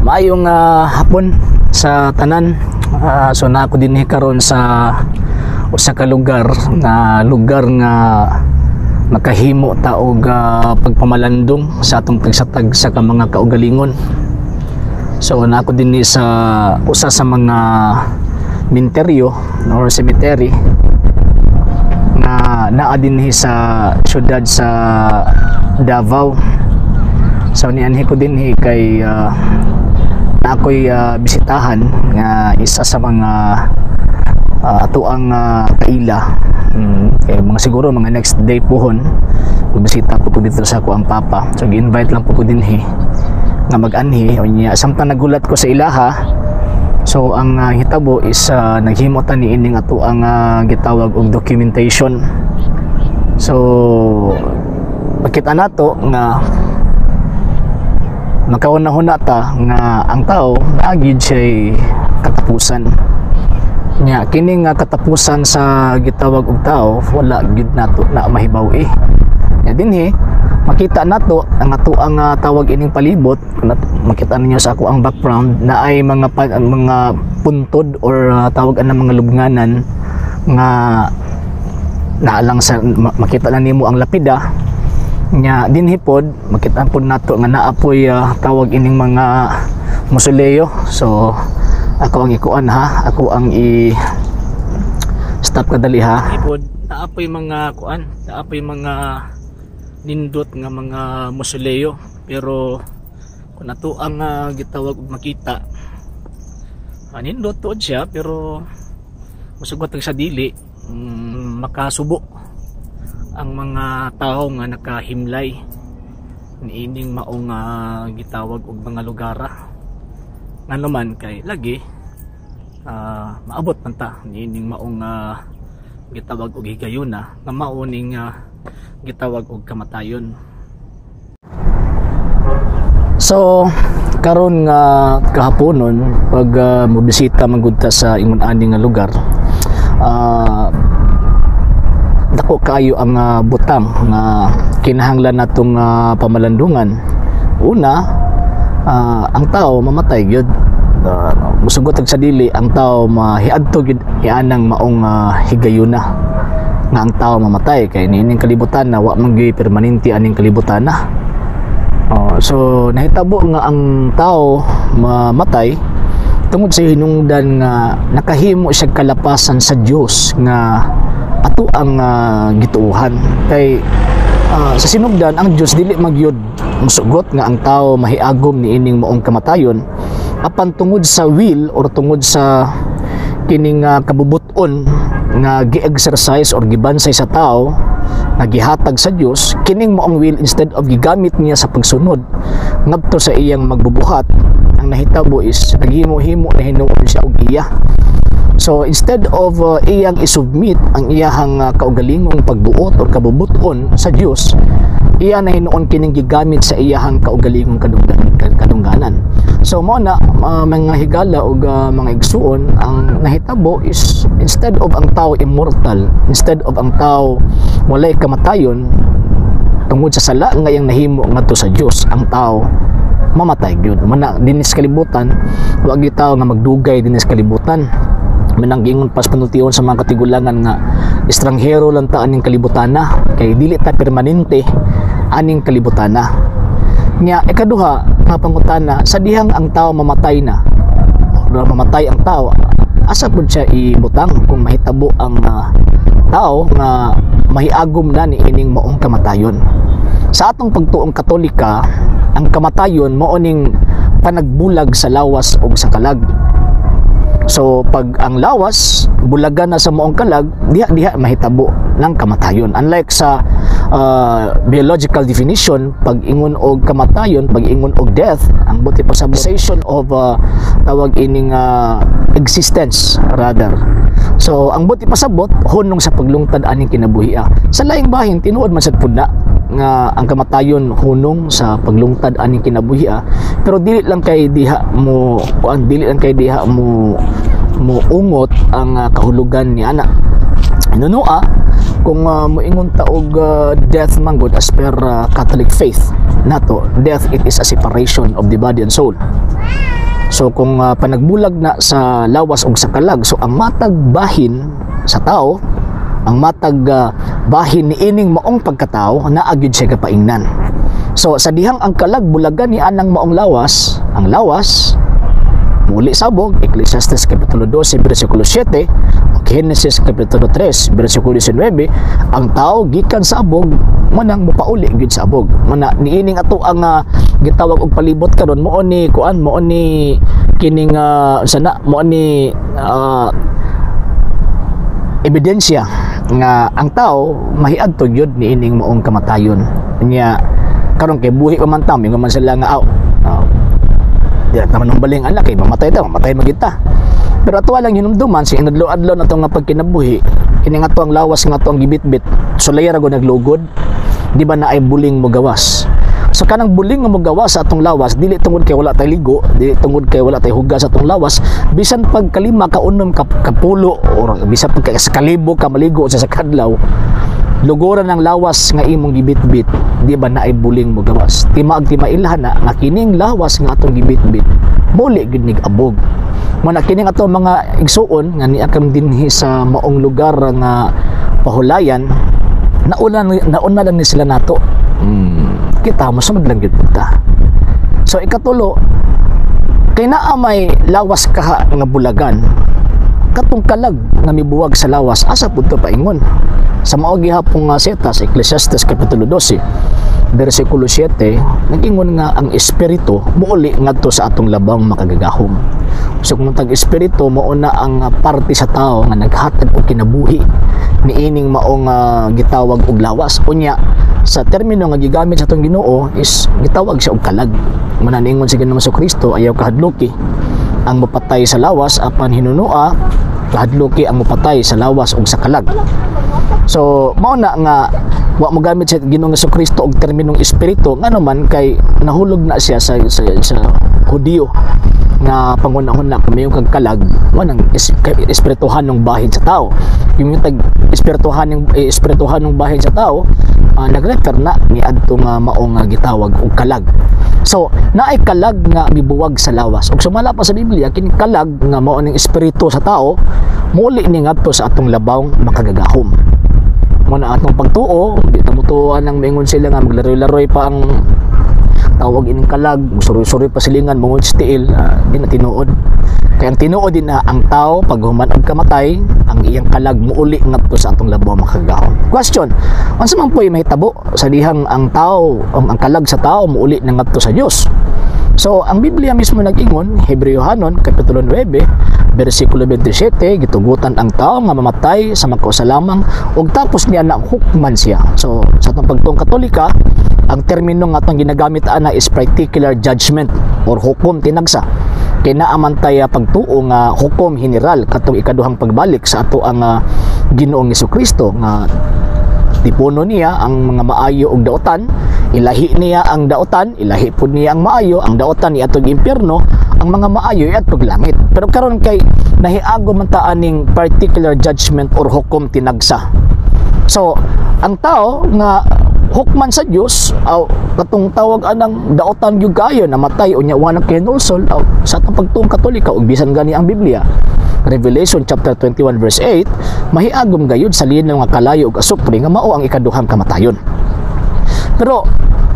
Maayong hapon sa tanan. So naa ko dinhi karon sa usa ka lugar nga makahimo ta og pagpamalandong sa atong tagsa-tagsa ka mga kaugalingon. So naa ko dinhi sa usa sa mga minteryo or cemetery nga naa dinhi sa syudad sa Davao. So nianhi ko dinhi kay na ako'y bisitahan nga isa sa mga atoang kaila. Kay mga siguro mga next day puhon magbisita po ko dito sa akoang papa. So gi-invite lang po ko dinhi nga mag-anhi unya samtang nagulat ko sa ilaha. So ang hitabo is naghimo ta ni ining atoang gitawag og documentation. So makita nato nga makahuna-huna ta nga ang tao naa gyud siya'y katapusan nya. Kini nga katapusan sa gitawag og tao, wala gyud nato na mahibaw eh. Nya dinhi makita nato ang atoang tawag ining palibot. Kung makita ninyo sa ako ang background na ay mga puntod or tawag ang mga lubnganan nga naalang sa makita na nimo ang lapida nya. Dinhi pod makita pod nato nga naa poy tawag ining mga mausoleo. So ako ang ikuan ha, ako ang i stop kadali ha. Pod naa poy mga kuan, naa poy mga nindot nga mga mausoleo, pero kung ato ang gitawag og makita, nindot tuod siya, pero musugot sa dili makasubo ang mga tao nga nakahimlay niining maong gitawag og mga lugara. Ngano man kay lagi maabot man ta niining maong gitawag og higayuna nga mao ning gitawag og kamatayon. So karon nga kahaponon, pag mobisita man gud ta sa ingon ani nga lugar, dako kaayo ang butang nga kinahanglan natong pamalandungan. Una, ang tao mamatay gyud. Musugot sa dili, ang tao mahiadto gyud ianang maong higayuna nga ang tao mamatay, kay niining kalibutan na wa man gyud permanente aning kalibutan na. Oh, so nahitabo nga ang tao mamatay tungod sa hinungdan nga nakahimo siya kalapasan sa Dios nga ato ang gituohan. Kay sa sinugdan, ang Dios dili magyud musugot nga ang tao mahiagom niining maong kamatayon, apan tungod sa will or tungod sa kining kabubuton nga gi-exercise or gibansay sa tao nga gihatag sa Dios, kining maong will, instead of gigamit niya sa pagsunod ngadto sa iyang magbubuhat, ang nahitabo is naghimo-himo na hinuon siya og iya. So instead of iyang isubmit ang iyahang kaugalingong pagbuot or kabubuton sa Dios, iya na hinuon kining gigamit sa iyahang kaugalingong kadungganan. So mao na, mga higala ug mga igsuon, ang nahitabo is instead of ang tao immortal, instead of ang tao walay kamatayon, tungod sa sala nga iyang nahimo ngadto sa Dios, ang tao mamatay gyud. Mana dinis kalibutan, wa gyud tao nga magdugay dinis kalibutan. Manang giingon pas panultihon sa mga katigulangan nga estranghero lang ta aning kalibutan na, kay dili ta permanente aning kalibutan na. Nya ikaduha nga pangutana, sa dihang ang tao mamatay na or mamatay ang tao, asa pud siya ibutang kung mahitabo ang tao nga mahiagom na ni ining maong kamatayon? Sa atong pagtuong Katolika, ang kamatayon mao ning panagbulag sa lawas ug sa kalag. So pag ang lawas bulagan na sa maong kalag, diha diha mahitabo ng kamatayon. Unlike sa biological definition, pag ingon og kamatayon, pag ingon og death, ang buot pasabot cessation of tawag ining existence rather. So ang buot pasabot, hunong sa paglungtad aning kinabuhi. Sa laing bahin, tinuod man sad pud na nga ang kamatayon hunong sa paglungtad aning kinabuhi, pero dili lang kay diha mo kuan, dili lang kay diha mo mo ungot ang kahulugan ni ana. Inunua kung moingon ta og death man gud, as per Catholic faith nato, death, it is a separation of the body and soul. So kung panagbulag na sa lawas ug sa kalag, so ang matag bahin sa tao, ang matag bahin niining maong pagkatao, naa gyud siya kapaingnan. So sa dihang ang kalag bulagan ni anang maong lawas, ang lawas muli sa abog, Ecclesiastes Kapitulo 12 versikulo 7 o Genesis Kapitulo 3 versikulo 19, ang tao gikan sa abog, manang mopauli gyud sa abog. Mana niining ato ang gitawag og palibot karon, mao ni kuan, mao ni kining sana mao ni ebidensya nga ang tao mahiadto gyud niining maong kamatayon. Nya karon kay buhi pa man ta, mingon man sila nga aw, di na naman baling anak kay mamatay ta, mamatay man kita. Pero ato lang hinumduman sa inadlaw-adlaw na nga pagkinabuhi, kini nga ang lawas nga ato ang gibitbit, sulay ra go naglugod, di ba na ay buling mo gawas? So kanang buling nga mogawas sa atong lawas, dili tungod kay wala tay ligo, dili tungod kay wala tay hugas sa atong lawas, bisan pag kalima ka unom ka kapulo or bisan pag sa kalibo ka maligo sa kadlaw, lugoran ng lawas nga imong gibitbit, di ba naay buling mo gawas? Timaag timailhan na nga kining lawas nga atong gibitbit muli gyud nig abog. Mo na kining ato mga igsuon nga niakam dinhi sa maong lugar nga pahulayan, nauna nauna lang ni sila nato. Kita mo sunod lang gyud ta. So ikatulo, kay naa may lawas kaha nga bulagan, katong kalag nga mibuwag sa lawas, asa pud to paingon? Sa mao gihapon nga seta sa Ecclesiastes Kapitulo 12 versikulo 7, nag-ingon nga ang espiritu muuli ngadto sa atong labang makagagahom. So kung tag espiritu, mao na ang parte sa tao nga naghatag og kinabuhi niining maong gitawag og lawas. Unya sa termino nga gigamit sa atong Ginoo is gitawag siya og kalag. Muna niingon si Ginoong Kristo, ayaw kahadluki ang mapatay sa lawas, apan hinunoa kahadluki ang mapatay sa lawas ug sa kalag. So mao na nga wa mo gamit sa Ginoong Kristo og terminong espiritu, ngano man kay nahulog na siya sa Hudiyo nga pangunahon na kung kag kalag mo nang espirituhanong bahin sa tao. Yung tag espirituhanong bahin sa tao, nagrefer na ni adto nga maong gitawag og kalag. So naay kalag nga mibuwag sa lawas, ug sumala pa sa Biblia, kini kalag nga mao ning espiritu sa tao muli ni ngadto sa atong labawng makagagahom. Mo na atong pagtuo, di ta motuo nang maingon sila nga maglaroy-laroy pa ang tawag ining kalag, suroy-suroy pa silingan mungod sa tiil, di na tinuod. Kaya ang tinuod din na ang tao pag human og kamatay, ang iyang kalag muuli ngadto sa atong labaw makagagahom. Question, unsa man po'y mahitabo sa dihang ang tao, ang kalag sa tao muuli na ngadto sa Dios? So ang Biblia mismo nag-ingon, Hebreohanon Kapitulo 9 versikulo 27, gitugutan ang tao nga mamatay sa magkausa lamang ug tapos niya na hukman siya. So sa atong pagtuong Katolika, ang termino nga atong ginagamit ana is particular judgment or hukom tinagsa. Kay naa man tay pagtuo nga hukom general katong ikaduhang pagbalik sa ato ang Ginoong Kristo nga tipuno niya ang mga maayo ug daotan, ilahi niya ang daotan, ilahi pud niya ang maayo. Ang daotan iadtog impyerno, ang mga maayo iadtog langit. Pero karon kay nahiago man ta aning particular judgment or hukom tinagsa. So ang tao nga hukman sa Dios aw katong tawag anang daotan gyud kaayo, namatay unya wa na kinulsol, aw sa atong pagtuong Katolika ug bisan gani ang Biblia, Revelation chapter 21 verse 8, mahiagom gayud sa linaw nga kalayo ug asupre nga mao ang ikaduhang kamatayon. Pero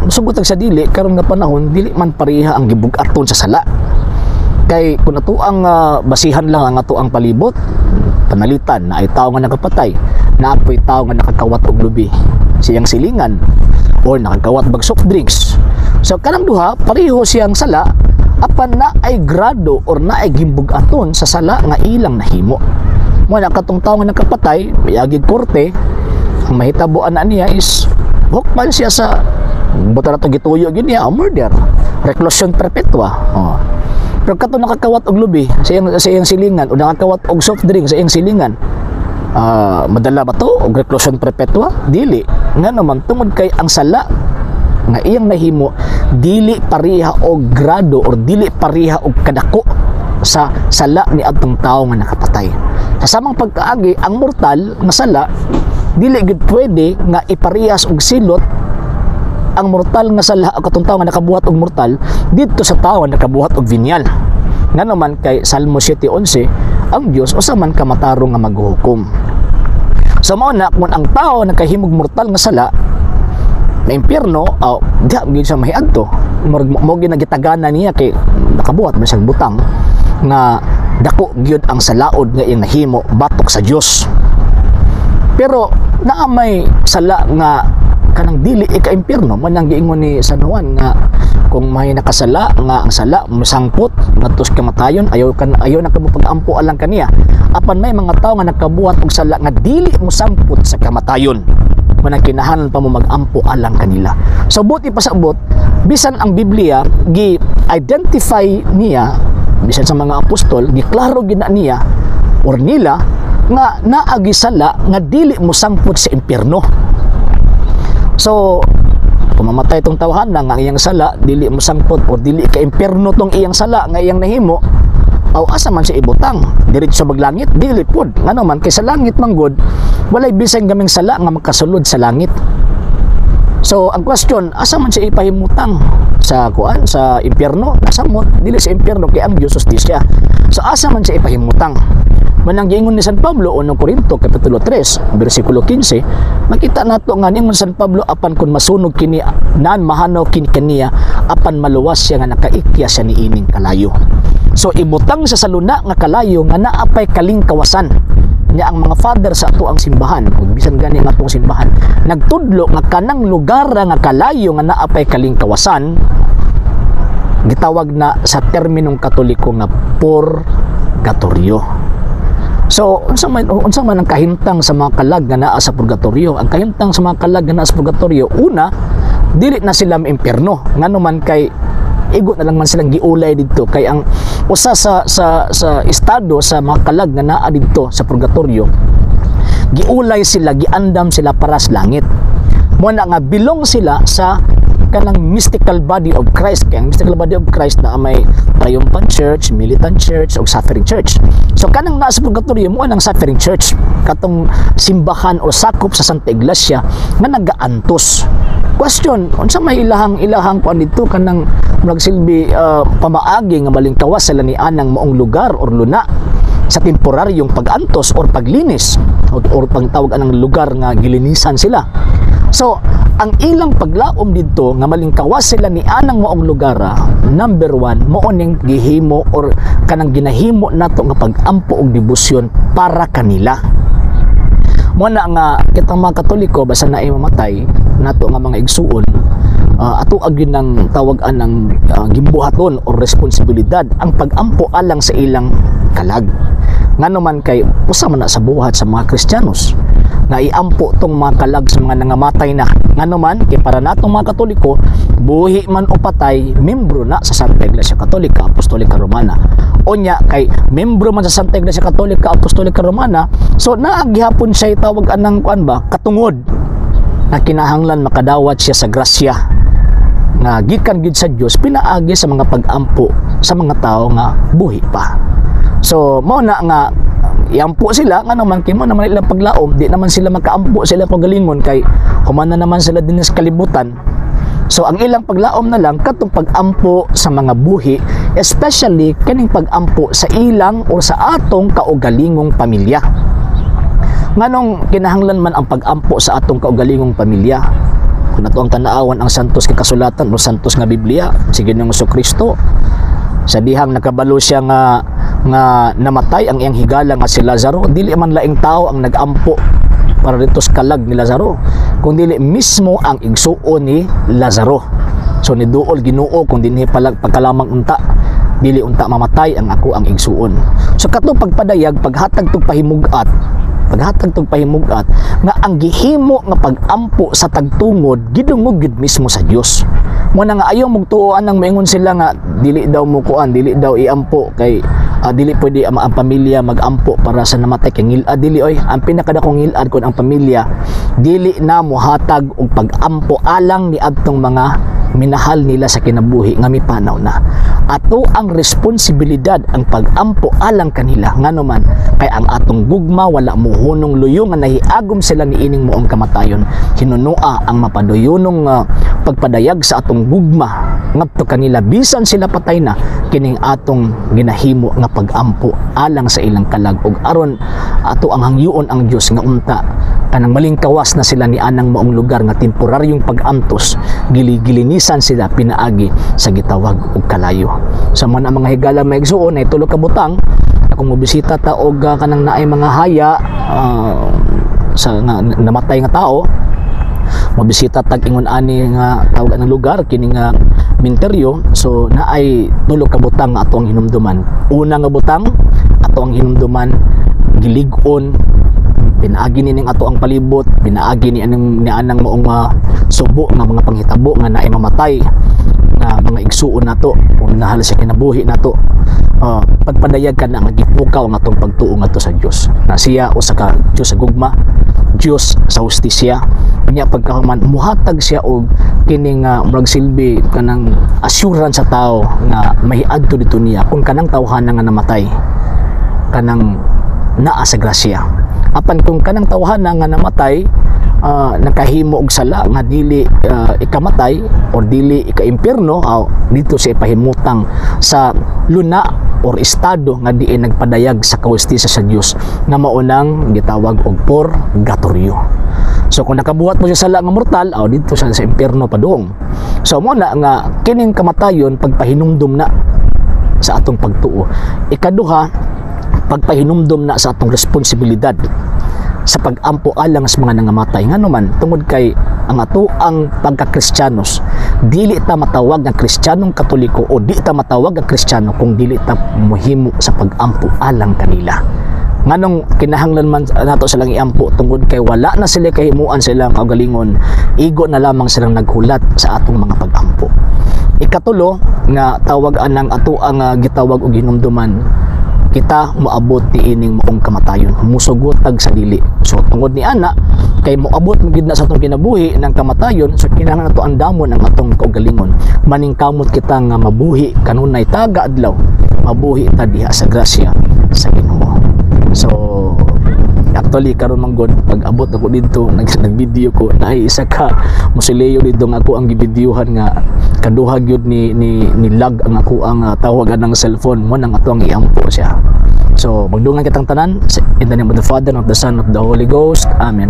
sugot sa dili karon nga panahon, dili man pareha ang gibug-aton sa sala. Kay kung ato ang basihan lang ang ato ang palibot, panalitan na ay tao nga nakapatay, na apoy tao nga nakakawat og lubi siyang silingan or nakakawat bag soft drinks. So kanang duha pareho siyang sala, apan na ay grado or na ay gimbug-aton sa sala nga ilang nahimo. Mo na katong tao nga nakapatay, mayagig korte, ang mahitabo ana niya is hukman siya sa buta na gituyo gyud niya, ang murder, reclusion perpetua. Oh. Pero katong nakakawat og lubi sa iyang silingan o nakakawat og soft drink sa iyang silingan, madala ba to og reclusion perpetua? Dili. Nga naman tungod kay ang sala nga iyang nahimo dili pareha og grado or dili pareha og kadako sa sala ni adtong tawo nga nakapatay. Sa samang pagkaagi, ang mortal nga sala dili gid pwede nga iparehas og silot ang mortal nga sala o katong tawo nga nakabuhat og mortal didto sa tawo nga nakabuhat og venial. Ngano man kay Salmo 7:11, ang Dios usa man ka matarong nga maghuhukom. So mao na kung ang tao nakahimog mortal nga sala na impyerno, oh, diha gyud siya mahiadto. Murag mo gyud nagitagana niya kay nakabuhat man siyang butang nga dako gyud ang salaod nga iyang nahimo batok sa Dios. Pero naa may sala nga kanang dili ika-impyerno. Man ang giingon ni San Juan nga kung may nakasala nga ang sala masangpot ngadto sa kamatayon, ayaw kan ayaw na kamo pag-ampo alang kaniya. Apan may mga tawo nga nakabuhat og sala nga dili mosangpot sa kamatayon, man ang kinahanglan pa mo mag-ampo alang kanila. So buot ipasabot, bisan ang Biblia gi-identify niya, bisan sa mga apostol giklaro gid na niya or nila nga naagi sala nga dili mosangpot sa impyerno. So kung mamatay tong tawhan na nga ang iyang sala dili mosangpot o dili ka impyerno tong iyang sala nga iyang nahimo, aw asa man siya ibutang? Diretso maglangit? Dili pod. Ngano man kay sa langit man gud walay bisan gaming sala nga makasulod sa langit. So ang question, asa man siya ipahimutang? Sa kuan, sa impyerno? Nasamot dili sa impyerno kay ang Dios hustisya. So asa man siya ipahimutang? Manang giingon ni San Pablo, 1 Korinto kapitulo 3 bersikulo 15, makita nato nga ningon San Pablo, apan kung masunog kini nan mahanaw kini kaniya, apan maluwas siya nga nakaikya siya niining kalayo. So ibutang siya sa luna nga kalayo nga naapay kalingkawasan niya. Ang mga father sa ato ang simbahan ug bisan gani nga atong simbahan nagtudlo nga kanang lugar nga kalayo nga naapay kalingkawasan gitawag na sa terminong Katoliko nga purgatorio. So, unsa man ang kahimtang sa mga kalag nga naa sa purgatorio? Ang kahimtang sa mga kalag nga naa sa purgatorio, una, dili na sila impyerno. Ngano man kay igo na lang man silang giulay didto kay ang usa sa estado sa mga kalag nga naa didto sa purgatorio, giulay sila, giandam sila para sa langit. Mo na nga belong sila sa kanang mystical body of Christ. Kay ang mystical body of Christ na may triumphant church, militant church ug suffering church. So kanang naa sa purgatorio mo ang suffering church, katong simbahan o sakop sa Santa Iglesia nga nagaantos. Question, unsa may ilahang kuan didto, kanang magsilbi pamaagi nga malingkawas sila ni anang maong lugar or luna sa temporaryong pag-antos or paglinis or pangtawag anang lugar nga gilinisan sila? So, ang ilang paglaom didto nga malingkawas sila ni anang maong lugar, number one, mao ning gihimo or kanang ginahimo nato nga pag-ampo og debosyon para kanila. Mo na nga kitang mga Katoliko, basta naay mamatay nato nga mga igsuon, ato gyud ng tawag anang gimbuhaton or responsibilidad ang pag-ampo alang sa ilang kalag. Ngano man kay usa man na sa buhat sa mga Kristiyanos nga iampo tong mga kalag sa mga nangamatay na. Ngano man kay para natong mga Katoliko, buhi man o patay, membro na sa Santa Iglesia Katolika Apostolika Romana. Unya kay membro man sa Santa Iglesia Katolika Apostolika Romana, so naa gihapon siya tawag anang kuan ba, katungod na kinahanglan makadawat siya sa grasya nga gikan gid sa Dios pinaagi sa mga pag-ampo sa mga tao nga buhi pa. So mao na nga iampo sila, nga naman kay mo naman ilang paglaom, di naman sila makaampo sila kung galingon kay human na naman sila din sa kalibutan. So ang ilang paglaom na lang katong pag-ampo sa mga buhi, especially kaning pag-ampo sa ilang or sa atong kaugalingong pamilya. Nganong kinahanglan man ang pag-ampo sa atong kaugalingong pamilya? Kung ato ang tanaawan ang santos nga kasulatan o santos nga Biblia, si Ginoong Kristo, sa dihang nakabalo siya nga nga namatay ang iyang higala nga si Lazaro, dili man laing tao ang nag-ampo para dito sa kalag ni Lazaro, kung dili mismo ang igsuon ni Lazaro. So niduol, "Ginoo, kung dinhi palag pagkalamang unta, dili unta mamatay ang ako ang igsuon." So kato pagpadayag, paghatag tug pahimugat nga ang gihimo nga pag-ampo sa tagtungod gidungog gid mismo sa Dios. Mo na nga ayaw mugtuoan ang maingon sila nga dili daw mo kuan, dili daw iampo kay dili pwede ang pamilya magampo para sa namatay kay ngilad. Dili oy. Ang pinakadakong ngilad kon ang pamilya dili na mohatag og pag-ampo alang ni adtong mga minahal nila sa kinabuhi nga mipanaw na. Ato ang responsibilidad ang pag-ampo alang kanila, ngano man kay ang atong gugma wala mohunong luyo nga nahiagom sila niining moong kamatayon. Hinunoa ang mapaduyonong pagpadayag sa atong gugma. ngadto kanila bisan sila patay na. Kining atong ginahimo nga pagampo alang sa ilang kalag ug aron ato ang hangyoon ang Dios nga unta kanang malingkawas na sila ni anang maong lugar nga temporaryong pag-antos, giligilinisan sila pinaagi sa gitawag og kalayo. Sa mga mga higala, mga igsuon, ay tulo ka butang na kung mobisita ta og kanang naay mga haya sa nga, namatay nga tao, mobisita tag ingon ani nga tawag anang lugar, kini nga minteryo. So naay tulo ka butang nga ato ang hinumduman. Una nga butang ato ang hinumduman, gilig-on pinaagi ni ning ato ang palibot, pinaagi ni anang ni anang maong subo nga mga panghitabo nga naay mamatay nga mga igsuon nato o nahal sa kinabuhi nato, pagpadayag ka na nga gipukaw ang atong pagtuo ngadto sa Dios na siya usa ka Dios sa gugma, Dios sa hustisya. Unya pagkahuman, muhatag siya og kining murag silbi kanang assurance sa tao nga mahiadto dito niya kung kanang tawhana nga namatay kanang naa sa grasya. Apan kung kanang tawhana nga namatay nakahimo og sala nga dili ikamatay or dili ikaimpierno, dito siya ipahimutang sa luna or estado nga diin nagpadayag sa kahustisya sa Dios nga maunang gitawag og purgatorio. So kung nakabuhat mo siya sala nga mortal, dito siya sa impierno padung. So mo na nga kining kamatayon, pagpahinumdum na sa atong pagtuo. Ikaduha, pagpahinumdum na sa atong responsibilidad sa pag-ampo alang sa mga nangamatay. Ngano man, tungod kay ang ato ang pagkakristiyanos, dili ta matawag nga Kristiyanong Katoliko o di ta matawag nga Kristiyano kung dili ta mohimo sa pag-ampo alang kanila. Nganong kinahanglan man nato silang iampo? Tungod kay wala na sila kahimuan sa ilang kaugalingon, igo na lamang silang naghulat sa atong mga pag-ampo. Ikatulo nga tawag anang ato ang gitawag og hinumduman, kita moabot niining maong kamatayon, musugot tag sa dili. So tungod ni ana, kay moabot man gid na sa atong kinabuhi ng kamatayon, so kinahanglan nato andamon ang atong kaugalingon, maningkamot kita nga mabuhi kanunay taga adlaw, mabuhi ta diha sa grasya sa Ginoo. So actually, karon man gud, pag abot ako didto, nag-video ko, naay isa ka mausoleo didto nga ako ang gibidyuhan nga kaduha gyud ni lag ang ako ang tawag anang cellphone mo nang ato ang iampo siya. So magdungan kitang tanan in the name of the Father, and of the Son, and of the Holy Ghost. Amen.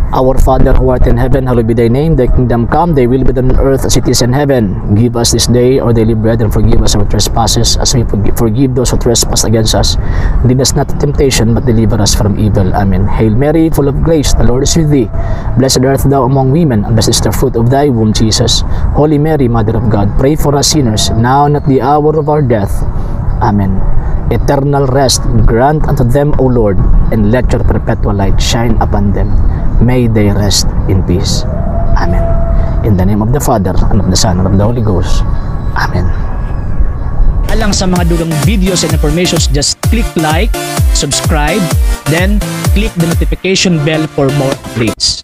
Our Father who art in heaven, hallowed be thy name. Thy kingdom come, thy will be done on earth as it is in heaven. Give us this day our daily bread and forgive us our trespasses as we forgive those who trespass against us. Lead us not to temptation, but deliver us from evil. Amen. Hail Mary, full of grace, the Lord is with thee. Blessed art thou among women, and blessed is the fruit of thy womb, Jesus. Holy Mary, Mother of God, pray for us sinners, now and at the hour of our death. Amen. Eternal rest grant unto them, O Lord, and let your perpetual light shine upon them. May they rest in peace. Amen. In the name of the Father, and of the Son, and of the Holy Ghost. Amen. Alang sa mga dugang videos and informations, just click like, subscribe, then click the notification bell for more updates.